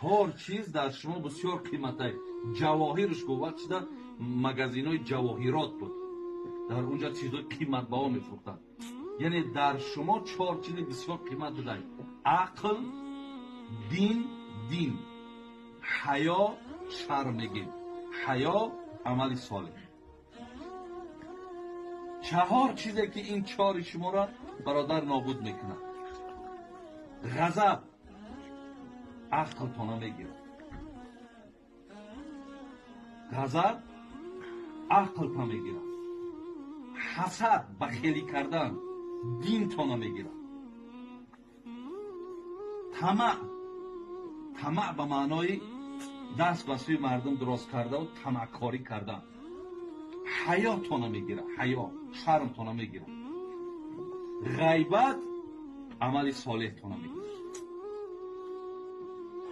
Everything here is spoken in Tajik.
Чор чиз дар шумо бисёр қиматай. Ҷавоҳирш гуфт, вақт шуда магазинҳои ҷавоҳирот буд, дар унҷа чизҳои қиматбаҳо мефурӯхтанд. Яъне дар шумо чор чизи бисёр қимат будай: ақл, дин, ҳаё, шарм мегем, ҳаё, амали солеҳ. Чаҳор чизе ки ин чори шуморо, бародар, нобуд мекунад. Ғазаб ақлтона мегирад, ғазаб ақлта мегирад. Ҳасад, бахелӣ кардан динтона мегирад. Тамаъ, тамаъ ба маънои даст ба сӯи мардум дуроз кардаву тамаъкорӣ кардан ҳаётона мегирад, ҳаё, шармтона мегирад. Ғайбат амали солеҳтона мегирад.